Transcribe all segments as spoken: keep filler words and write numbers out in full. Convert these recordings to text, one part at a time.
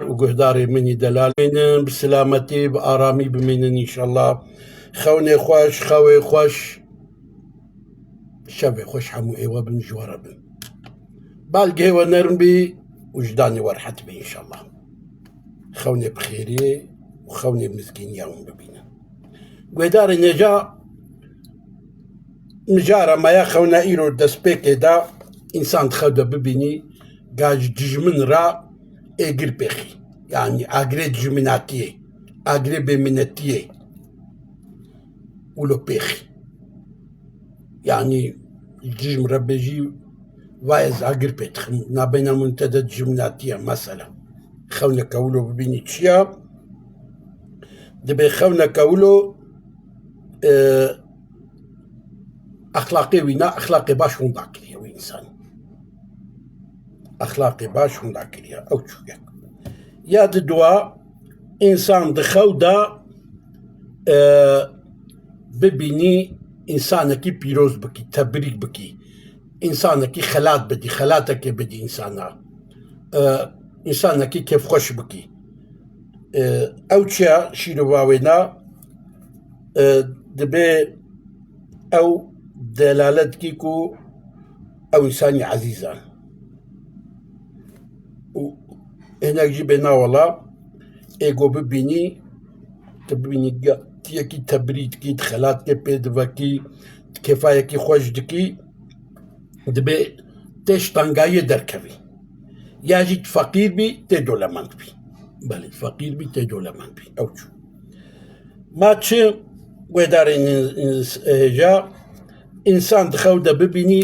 û guhdarê min î delal bimînin, bi silametî, bi aramî bimînin înşallah. Xewnê xweş, xewê xweş, şevê xweş hemû êwe bin ji we re bin. Balgê we nerm bî û ji danê we rehet bî înşallah. Xewnê bi xêriyê û xewnê mizgîniya hûn bibînin. Guhdarên hêja, mijara me ya xewna îro destpêkê de, însan di xew de bibînî, ga ji dijmin re êgir pêxî. Yanî agirê dijminatiyê, agirê bêminetiyê wilo pêxî. Yanî dijm re bêjî, va ez agir pê dixim, nabeyna min te de dijminatiye mesela. Xewneke wilo bibînî çi ya? Dibê xewneke wilo, e, exlaqê wî na, exlaqê baş hûn dakiriye wî însanî. Exlaqê baş hûn dakiriye. Ew çûyek. Ya di dua, însan di xew de, e, bibînî, însanekî pîroz bikî, tebrîk bikî. Însanekî xelat bidî, xelatekê bidî însana. E, însanekî kêfxweş bikî. E, ew çiya şîrova wêna, e, dibê ew delalet kî ku ew însanî ezîz e. Û hinek jî bê na wela, ê go bibînî, tu bibînî ga-, tu yekî tebrî dikî, tu xelatke pê divekî, tu kêfayekî xweş dikî, dibê tê ji tengayiyê derkevî. Ya jî tu feqîr bî, tê dolemend bî. Belê, feqîr bî, tê dolemend bî. Ew çû. Ma çi guhdarên ins-, hêja, însan di xew de bibînî,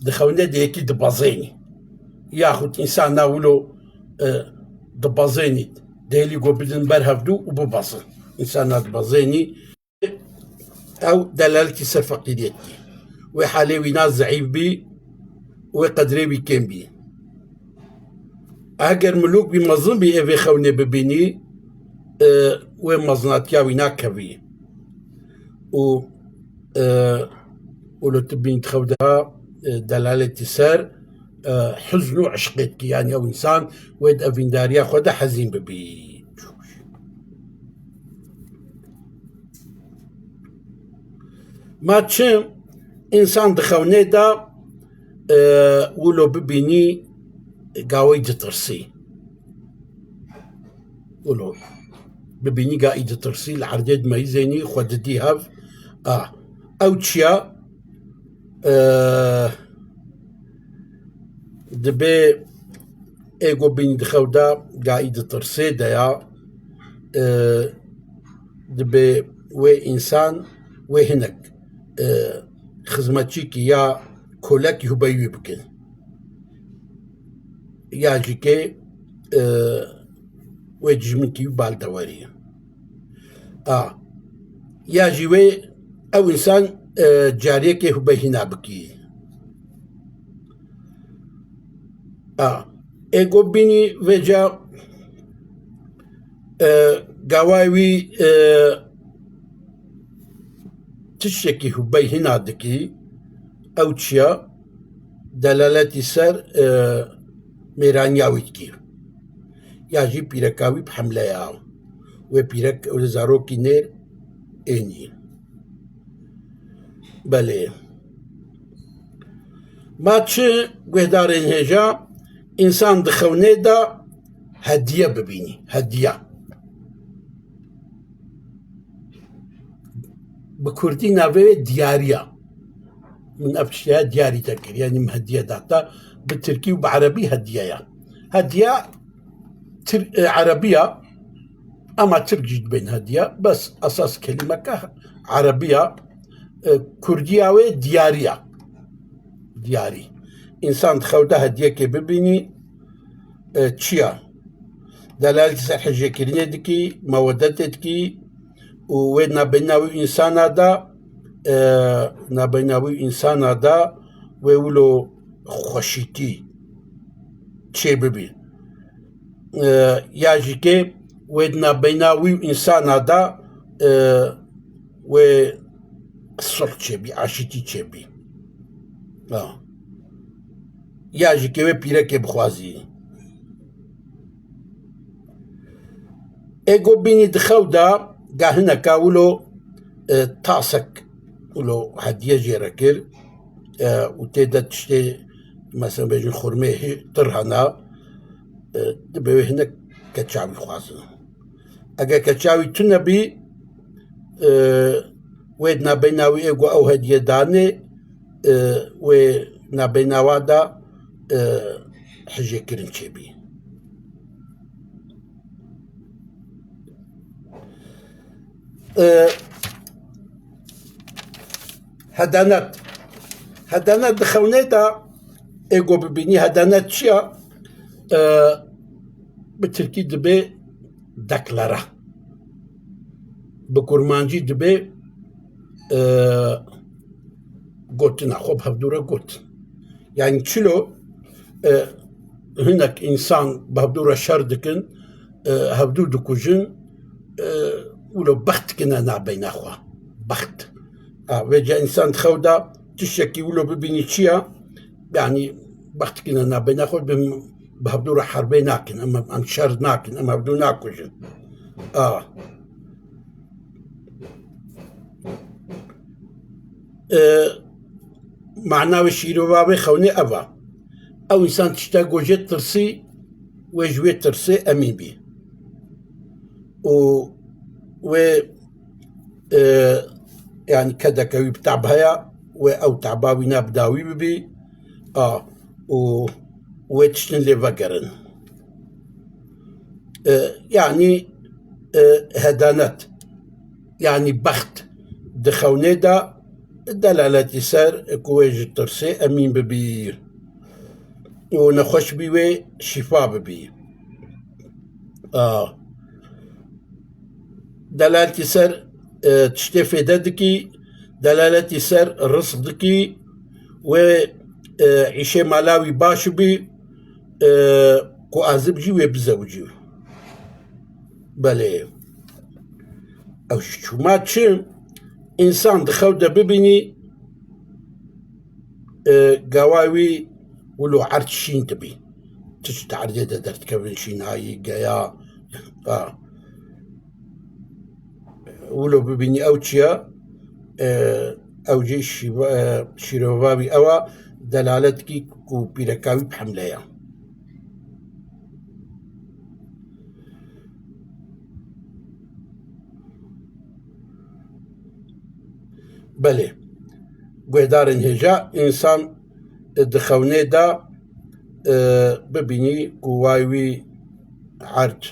di xewnê de yekî dibezênî. Yaxud însana wilo, e, dibezênî, dêlî go bidin ber hevdû û bibezin. Însana dibezênî, ew delaletî ser feqîriyet dî. Wê halê wî na zeîf bî, wê qedrê wî kêm bî. Eger milûk bî mezin bî, ê vê xewnê bibînî, e, wê mezinatiya wî nakevî. Û, e, û li tu bîn xew de, e, delaletî ser, e, huzn û eşqê dikî. Yanî ew însan wê di evîndariya xwe de hezîn bibî. Ma çi însan di xewnê de, e, wilo bibînî gawey ditirsî. Wilo bibînî ga î ditirsî, li erdê dimeyizênî, xwe didî hev. A, ew çiya, e, dibê ê go bînî di xew de ga î ditirsê de ya, e, dibê wê însan, wê hinek, e, xizmetçîkî ya kolekî hubeyî wî bikin. Ya jî kê, e, wê dijminkî wî bal de werî. A, ya jî wê ew însan, e, cariyekê hubeyî hîna bikî. A, ê go bînî vêca, e, gaway wî, e, tiştekî hubeyî hîna dikî, ew çiya delaletî ser, e, mêraniya wî dikî. Ya jî pîreka wî bi hemle ya. Wê pîrek, wê zarokî nêr ênî. Belê. Ma çi guhdarên hêja, însan di xewnê de hediye bibînî. Hediye. Bi kurdî navê wê diyariya. Min ev tişteya diyarî te kir. Yanî min hediye data. Bi tirkî û bi erebî hediye ya. Hediye Tir-, e, erebiya, ama tirk jî dibên hediya, bes esas kelîmeke erebiya, e, kurdiya wê diyariya. Diyarî. Însan di xew de hediyekê bibînî, e, çiya? Delaletî ser hijêkirinê dikî, mewedetê dikî û wê nabeyna wî însana da, e, nabeyna wî însana da wê wilo xweşîtî çêbibî. E, ya jî kê wê di navbeyna wî û însana de, e, wê sulh çêbî, aşîtî çêbî. Ha. Ya jî kê wê pîrekê bixwazî. Ê ku bînî di xew de, ga hineka wilo, e, tasek wilo hediye jê re kir, e, û tê de tiştê, mesela bêjin xurmê hî-, tir hene, e, dibê wê hinek keçawî xwazin. Eger keçawî tune bî, e, wê di nabeyna wî ê ku ew hediye danê, e, wê nabeyna wa de, e, hijêkirin çêbî. E, hedanet. Hedanet di xewnê de ê ku bibînî hedanet çi ya? E, bi tirkî dibê deklare. Bi kurmancî dibê, e, gotina xwe bi hevdû re got. Yani çilo, e, hinek însan bi hevdû re şer dikin, e, hevdû dikujin, e, wilo bext dikine nabeyna xwe. Bext. A, vêca însan di xew de tiştekî wilo bibînî çi ya? Yani bext dikine nabeyna xwe, bi, bi hevdû re herbê nakin, em, em şer nakin, em hevdû nakujin. A. E, mana wê şîrova wê xewnê ev a. Ew însan tiştek got jê tirsî, wê ji wê tirsê emîn bî. Û wê, e, yani kedeke wî bi tab heye, wê ew taba wî ne bi dawî bibî. A, û wê tiştin lê vegerin. E, yani, e, hedanet, yani bext di xewnê de delaletî ser ku wê ji tirsê emîn bibî û nexweş bî wê şîfa bibî. A, delaletî ser, e, tiştê fêde dikî, delaletî ser rizq dikî, wê, e, îşê mala wî baş bî, e, ku azib jî wê bizewicî. Belê. Ew ji çûma çi? Însan di xew de bibînî, e, gawa wî wilo erd şîn dibî. Tişt di erdê de derdikevin şînayî, geya. A. Wilo bibînî ew çi ye? E, ew jî şîva-, e, şîrova wî ew a, delalet dikî ku pîreka wî bi hemle ye. Belê. Guhdarên hêja, însan di xewnê de, e, bibînî ku way wî erd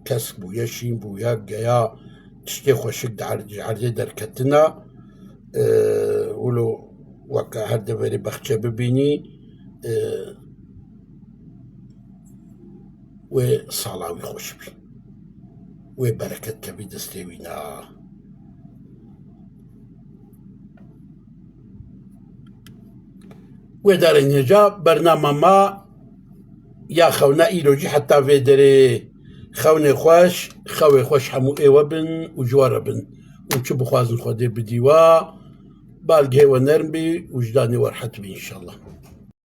kesk bûye, şîn bûye, geya tiştê xweşik di erd-, ji erdê derketina, e, wilo weke her deverê bexçe bibînî, e, wê sala wî xweş bî. Wê bereket kevî destê wî na. Wê darên hêja bernama ma ya xewna îro jî heta vê derê. Xewnê xweş, xewê xweş hemû ê we bin û ji we re bin. Û çi bixwazin Xwedê bidî we. Balgihê we nerm bî û wijdanê we rehet bî înşallah.